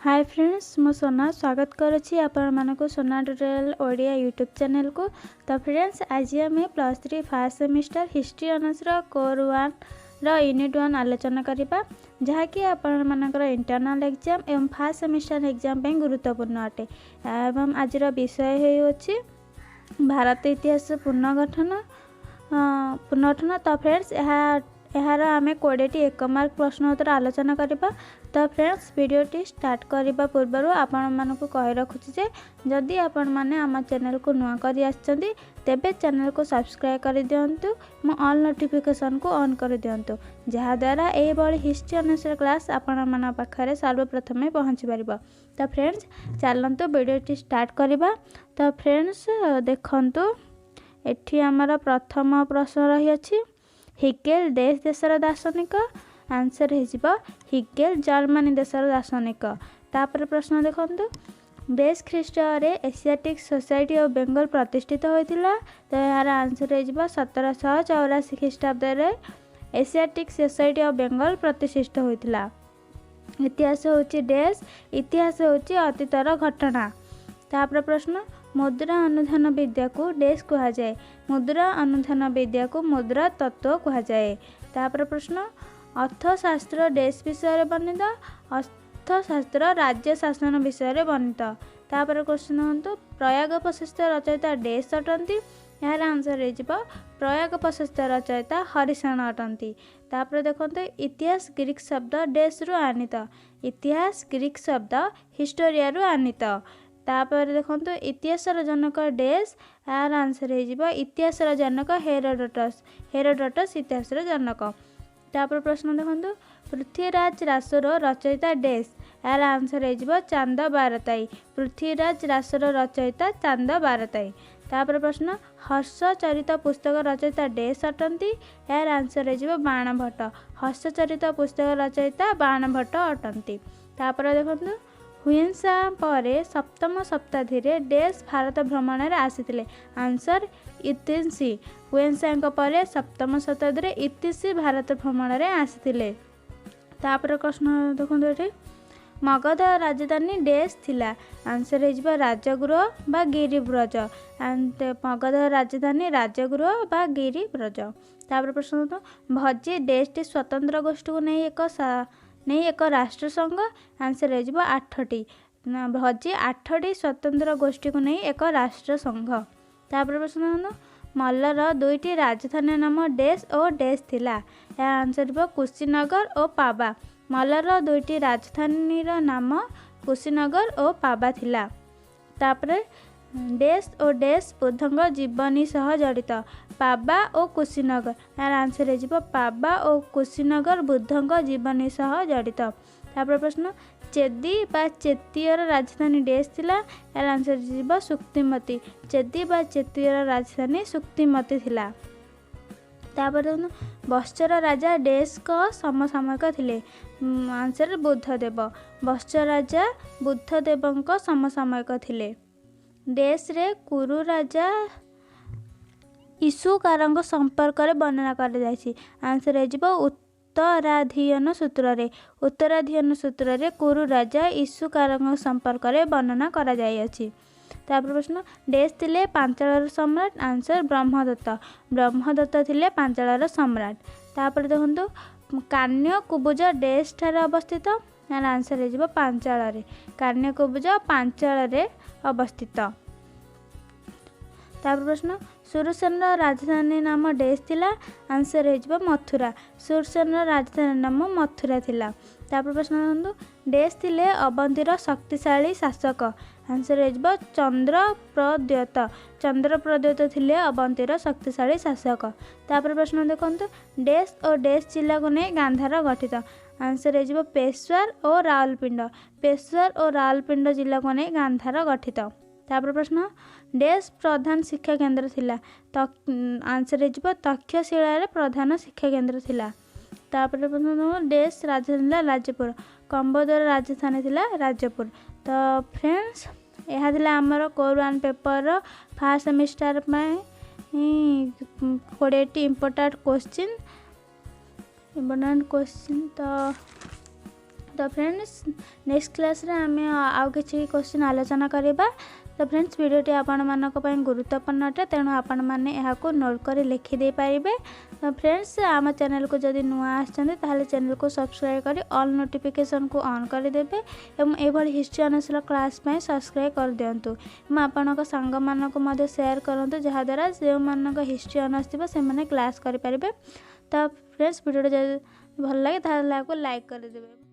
ହାଏ friends, ମୁଁ ସୋନା ସ୍ୱାଗତ କରୁଛି ଆପଣମାନଙ୍କୁ ସୋନା ଟ୍ୟୁଟୋରିଆଲ୍ ଓଡ଼ିଆ ୟୁଟ୍ୟୁବ୍ ଚ୍ୟାନେଲ୍କୁ। ତ ଫ୍ରେଣ୍ଡସ୍, ଆଜି ଆମେ +3 ଫାର୍ଷ୍ଟ ସେମିଷ୍ଟର ହିଷ୍ଟ୍ରି ଅନର୍ସର କୋର୍ 1ର ୟୁନିଟ୍ 1 ଆଲୋଚନା କରିବା, ଯାହାକି ଆପଣମାନଙ୍କର ଇଣ୍ଟରନାଲ୍ ଏକ୍ଜାମ୍ ଏବଂ ଫାର୍ଷ୍ଟ ସେମିଷ୍ଟର ଏକ୍ଜାମ୍ ପାଇଁ ଗୁରୁତ୍ୱପୂର୍ଣ୍ଣ ଅଟେ। ଏବଂ ଆଜିର ବିଷୟ ହେଉଅଛି ଭାରତ ଇତିହାସ ପୁନର୍ଗଠନ। ତ ଫ୍ରେଣ୍ଡସ୍, ଏହାର ଆମେ 20ଟି 1 ମାର୍କ ପ୍ରଶ୍ନ ଉତ୍ତର ଆଲୋଚନା କରିବା। ତ ଫ୍ରେଣ୍ଡସ୍, ଭିଡ଼ିଓଟି ଷ୍ଟାର୍ଟ କରିବା ପୂର୍ବରୁ ଆପଣମାନଙ୍କୁ କହି ରଖୁଛି ଯେ ଯଦି ଆପଣମାନେ ଆମ ଚ୍ୟାନେଲକୁ ନୂଆ କରି ଆସିଛନ୍ତି, ତେବେ ଚ୍ୟାନେଲକୁ ସବସ୍କ୍ରାଇବ୍ କରିଦିଅନ୍ତୁ ଏବଂ ଅଲ୍ ନୋଟିଫିକେସନ୍କୁ ଅନ୍ କରିଦିଅନ୍ତୁ, ଯାହାଦ୍ୱାରା ଏହିଭଳି ହିଷ୍ଟ୍ରି ଅନର୍ସର କ୍ଲାସ୍ ଆପଣମାନଙ୍କ ପାଖରେ ସର୍ବପ୍ରଥମେ ପହଞ୍ଚି ପାରିବ। ତ ଫ୍ରେଣ୍ଡସ୍, ଚାଲନ୍ତୁ ଭିଡ଼ିଓଟି ଷ୍ଟାର୍ଟ କରିବା। ତ ଫ୍ରେଣ୍ଡସ୍, ଦେଖନ୍ତୁ, ଏଠି ଆମର ପ୍ରଥମ ପ୍ରଶ୍ନ ରହିଅଛି, ହିଗେଲ ଡେସ୍ ଦେଶର ଦାର୍ଶନିକ? ଆନ୍ସର୍ ହେଇଯିବ ହିଗେଲ ଜର୍ମାନୀ ଦେଶର ଦାର୍ଶନିକ। ତାପରେ ପ୍ରଶ୍ନ ଦେଖନ୍ତୁ, ଡେସ୍ ଖ୍ରୀଷ୍ଟରେ ଏସିଆଟିକ୍ ସୋସାଇଟି ଅଫ୍ ବେଙ୍ଗଲ ପ୍ରତିଷ୍ଠିତ ହୋଇଥିଲା? ତ ଏହାର ଆନ୍ସର୍ ହେଇଯିବ 1784 ଖ୍ରୀଷ୍ଟାବ୍ଦରେ ଏସିଆଟିକ୍ ସୋସାଇଟି ଅଫ୍ ବେଙ୍ଗଲ ପ୍ରତିଷ୍ଠିତ ହୋଇଥିଲା। ଇତିହାସ ହେଉଛି ଡେସ୍? ଇତିହାସ ହେଉଛି ଅତୀତର ଘଟଣା। ତାପରେ ପ୍ରଶ୍ନ, ମୁଦ୍ରା ଅନୁଧ୍ୟାନ ବିଦ୍ୟାକୁ ଡେସ୍ କୁହାଯାଏ? ମୁଦ୍ରା ଅନୁଧ୍ୟାନ ବିଦ୍ୟାକୁ ମୁଦ୍ରା ତତ୍ତ୍ୱ କୁହାଯାଏ। ତାପରେ ପ୍ରଶ୍ନ, ଅର୍ଥଶାସ୍ତ୍ର ଡେସ୍ ବିଷୟରେ ବର୍ଣ୍ଣିତ? ଅର୍ଥଶାସ୍ତ୍ର ରାଜ୍ୟ ଶାସନ ବିଷୟରେ ବର୍ଣ୍ଣିତ। ତାପରେ କ୍ୱେଶ୍ଚନ୍ ହୁଅନ୍ତୁ, ପ୍ରୟାଗ ପ୍ରଶସ୍ତ ରଚୟିତା ଡେସ୍ ଅଟନ୍ତି? ଏହାର ଆନ୍ସର୍ ହେଇଯିବ ପ୍ରୟାଗ ପ୍ରଶସ୍ତ ରଚୟିତା ହରିସେନ ଅଟନ୍ତି। ତାପରେ ଦେଖନ୍ତୁ, ଇତିହାସ ଗ୍ରୀକ୍ ଶବ୍ଦ ଡେସ୍ରୁ ଆନିତ? ଇତିହାସ ଗ୍ରୀକ୍ ଶବ୍ଦ ହିଷ୍ଟୋରିଆରୁ ଆନିତ। ତାପରେ ଦେଖନ୍ତୁ, ଇତିହାସର ଜନକ ଡେସ୍? ଏହାର ଆନ୍ସର୍ ହେଇଯିବ ଇତିହାସର ଜନକ ହେରୋଡୋଟସ୍। ହେରୋଡୋଟସ୍ ଇତିହାସର ଜନକ। ତାପରେ ପ୍ରଶ୍ନ ଦେଖନ୍ତୁ, ପୃଥ୍ୱୀରାଜ ରାସୋର ରଚୟିତା ଡେସ୍? ଏହାର ଆନ୍ସର୍ ହେଇଯିବ ଚାନ୍ଦ ବାରତାଇ। ପୃଥ୍ୱୀରାଜ ରାସୋର ରଚୟିତା ଚାନ୍ଦ ବାରତାଇ। ତାପରେ ପ୍ରଶ୍ନ, ହର୍ଷଚରିତ ପୁସ୍ତକ ରଚୟିତା ଡେସ୍ ଅଟନ୍ତି? ଏହାର ଆନ୍ସର୍ ହେଇଯିବ ବାଣଭଟ୍ଟ। ହର୍ଷଚରିତ ପୁସ୍ତକ ରଚୟିତା ବାଣଭଟ୍ଟ ଅଟନ୍ତି। ତାପରେ ଦେଖନ୍ତୁ, ହୁଏନ୍ସା ପରେ ସପ୍ତମ ଶତାବ୍ଦୀରେ ଡେସ୍ ଭାରତ ଭ୍ରମଣରେ ଆସିଥିଲେ? ଆନ୍ସର୍ ଇତିସି। ହୁଏନ୍ସାଙ୍କ ପରେ ସପ୍ତମ ଶତାବ୍ଦୀରେ ଇତିସି ଭାରତ ଭ୍ରମଣରେ ଆସିଥିଲେ। ତାପରେ ପ୍ରଶ୍ନ ଦେଖନ୍ତୁ ଏଠି, ମଗଧ ରାଜଧାନୀ ଡେସ୍ ଥିଲା? ଆନ୍ସର୍ ହେଇଯିବ ରାଜଗୃହ ବା ଗିରିବ୍ରଜ। ମଗଧ ରାଜଧାନୀ ରାଜଗୃହ ବା ଗିରିବ୍ରଜ। ତାପରେ ପ୍ରଶ୍ନ ଦେଖନ୍ତୁ, ଭଜି ଡେସ୍ଟି ସ୍ୱତନ୍ତ୍ର ଗୋଷ୍ଠୀକୁ ନେଇ ଏକ ରାଷ୍ଟ୍ରସଂଘ? ଆନ୍ସର୍ ହେଇଯିବ 8ଟି। ଭଜି 8ଟି ସ୍ୱତନ୍ତ୍ର ଗୋଷ୍ଠୀକୁ ନେଇ ଏକ ରାଷ୍ଟ୍ରସଂଘ। ତାପରେ ପ୍ରଶ୍ନ ଦେଖନ୍ତୁ, ମଲ୍ଲର ଦୁଇଟି ରାଜଧାନୀର ନାମ ଡେସ୍ ଓ ଡେସ୍ ଥିଲା? ଏହା ଆନ୍ସର୍ ହେବ କୁଶୀନଗର ଓ ପାବା। ମଲ୍ଲର ଦୁଇଟି ରାଜଧାନୀର ନାମ କୁଶୀନଗର ଓ ପାବା ଥିଲା। ତାପରେ, ଡେସ୍ ଓ ଡେସ୍ ବୁଦ୍ଧଙ୍କ ଜୀବନୀ ସହ ଜଡ଼ିତ? ପାବା ଓ କୁଶୀନଗର। ଏହାର ଆନ୍ସର୍ ହେଇଯିବ ପାବା ଓ କୁଶୀନଗର ବୁଦ୍ଧଙ୍କ ଜୀବନୀ ସହ ଜଡ଼ିତ। ତାପରେ ପ୍ରଶ୍ନ, ଚେଦି ବା ଚେତିୟର ରାଜଧାନୀ ଡେସ୍ ଥିଲା? ଏହାର ଆନ୍ସର୍ ହେଇଯିବ ଶୁକ୍ତିମତୀ। ଚେଦି ବା ଚେତିୟର ରାଜଧାନୀ ଶୁକ୍ତିମତୀ ଥିଲା। ତାପରେ ଦେଖନ୍ତୁ, ବତ୍ସର ରାଜା ଡେସ୍ଙ୍କ ସମସାମୟିକ ଥିଲେ? ଆନ୍ସର୍ ବୁଦ୍ଧଦେବ। ବତ୍ସ ରାଜା ବୁଦ୍ଧଦେବଙ୍କ ସମସାମୟିକ ଥିଲେ। ଡେସ୍ରେ କୁରୁ ରାଜା ଇସୁକାରଙ୍କ ସମ୍ପର୍କରେ ବର୍ଣ୍ଣନା କରାଯାଇଛି? ଆନ୍ସର୍ ହେଇଯିବ ଉତ୍ତରାଧ୍ୟୟନ ସୂତ୍ରରେ। ଉତ୍ତରାଧ୍ୟୟନ ସୂତ୍ରରେ କୁରୁ ରାଜା ଇସୁକାରଙ୍କ ସମ୍ପର୍କରେ ବର୍ଣ୍ଣନା କରାଯାଇଅଛି। ତାପରେ ପ୍ରଶ୍ନ, ଡେସ୍ ଥିଲେ ପାଞ୍ଚାଳର ସମ୍ରାଟ? ଆନ୍ସର୍ ବ୍ରହ୍ମଦତ୍ତ। ବ୍ରହ୍ମଦତ୍ତ ଥିଲେ ପାଞ୍ଚାଳର ସମ୍ରାଟ। ତାପରେ ଦେଖନ୍ତୁ, କାନ୍ୟକୁବୁଜ ଡେସ୍ ଠାରେ ଅବସ୍ଥିତ? ଏହାର ଆନ୍ସର୍ ହେଇଯିବ ପାଞ୍ଚାଳରେ। କାନ୍ୟକୁବୁଜ ପାଞ୍ଚାଳରେ ଅବସ୍ଥିତ। ତାପରେ ପ୍ରଶ୍ନ, ସୁରସେନର ରାଜଧାନୀ ନାମ ଡେସ୍ ଥିଲା? ଆନ୍ସର୍ ହେଇଯିବ ମଥୁରା। ସୁରସେନର ରାଜଧାନୀ ନାମ ମଥୁରା ଥିଲା। ତାପରେ ପ୍ରଶ୍ନ ଦେଖନ୍ତୁ, ଡେସ୍ ଥିଲେ ଅବନ୍ତୀର ଶକ୍ତିଶାଳୀ ଶାସକ? ଆନ୍ସର୍ ହେଇଯିବ ଚନ୍ଦ୍ରପ୍ରଦ୍ୟୋତ। ଚନ୍ଦ୍ରପ୍ରଦ୍ୟୋତ ଥିଲେ ଅବନ୍ତୀର ଶକ୍ତିଶାଳୀ ଶାସକ। ତାପରେ ପ୍ରଶ୍ନ ଦେଖନ୍ତୁ, ଡେସ୍ ଓ ଡେସ୍ ଜିଲ୍ଲାକୁ ନେଇ ଗାନ୍ଧାର ଗଠିତ? ଆନ୍ସର୍ ହେଇଯିବ ପେଶାୱର ଓ ରାୱଲପିଣ୍ଡ। ପେଶାୱର ଓ ରାୱଲପିଣ୍ଡ ଜିଲ୍ଲାକୁ ନେଇ ଗାନ୍ଧାର ଗଠିତ। ତାପରେ ପ୍ରଶ୍ନ, ଡେସ୍ ପ୍ରଧାନ ଶିକ୍ଷା କେନ୍ଦ୍ର ଥିଲା? ଆନ୍ସର୍ ହେଇଯିବ ତକ୍ଷଶିଳାରେ ପ୍ରଧାନ ଶିକ୍ଷା କେନ୍ଦ୍ର ଥିଲା। ତାପରେ ପ୍ରଶ୍ନ, ଡେସ୍ ରାଜଧାନୀ ଥିଲା ରାଜପୁର। କମ୍ବୋଜର ରାଜଧାନୀ ଥିଲା ରାଜପୁର। ତ ଫ୍ରେଣ୍ଡସ୍, ଏହା ଥିଲା ଆମର କୋର୍ 1 ପେପରର ଫାର୍ଷ୍ଟ ସେମିଷ୍ଟାର ପାଇଁ 20ଟି ଇମ୍ପୋର୍ଟାଣ୍ଟ କୋଶ୍ଚିନ୍। ତ ତ ଫ୍ରେଣ୍ଡସ୍, ନେକ୍ସଟ କ୍ଲାସ୍ରେ ଆମେ ଆଉ କିଛି କ୍ୱେଶ୍ଚିନ୍ ଆଲୋଚନା କରିବା। ତ ଫ୍ରେଣ୍ଡସ୍, ଭିଡ଼ିଓଟି ଆପଣମାନଙ୍କ ପାଇଁ ଗୁରୁତ୍ୱପୂର୍ଣ୍ଣ ଅଟେ, ତେଣୁ ଆପଣମାନେ ଏହାକୁ ନୋଟ୍ କରି ଲେଖିଦେଇପାରିବେ। ତ ଫ୍ରେଣ୍ଡସ୍, ଆମ ଚ୍ୟାନେଲକୁ ଯଦି ନୂଆ ଆସିଛନ୍ତି, ତାହେଲେ ଚ୍ୟାନେଲକୁ ସବସ୍କ୍ରାଇବ୍ କରି ଅଲ୍ ନୋଟିଫିକେସନ୍କୁ ଅନ୍ କରିଦେବେ ଏବଂ ଏଭଳି ହିଷ୍ଟ୍ରି ଅନର୍ସର କ୍ଲାସ୍ ପାଇଁ ସବସ୍କ୍ରାଇବ୍ କରିଦିଅନ୍ତୁ ଏବଂ ଆପଣଙ୍କ ସାଙ୍ଗମାନଙ୍କୁ ମଧ୍ୟ ସେୟାର କରନ୍ତୁ, ଯାହାଦ୍ୱାରା ଯେଉଁମାନଙ୍କ ହିଷ୍ଟ୍ରି ଅନର୍ସ ଥିବ ସେମାନେ କ୍ଲାସ୍ କରିପାରିବେ। ତ ଫ୍ରେଣ୍ଡସ୍, ଭିଡ଼ିଓଟି ଯଦି ଭଲ ଲାଗେ ତାହେଲେ ଏହାକୁ ଲାଇକ୍ କରିଦେବେ।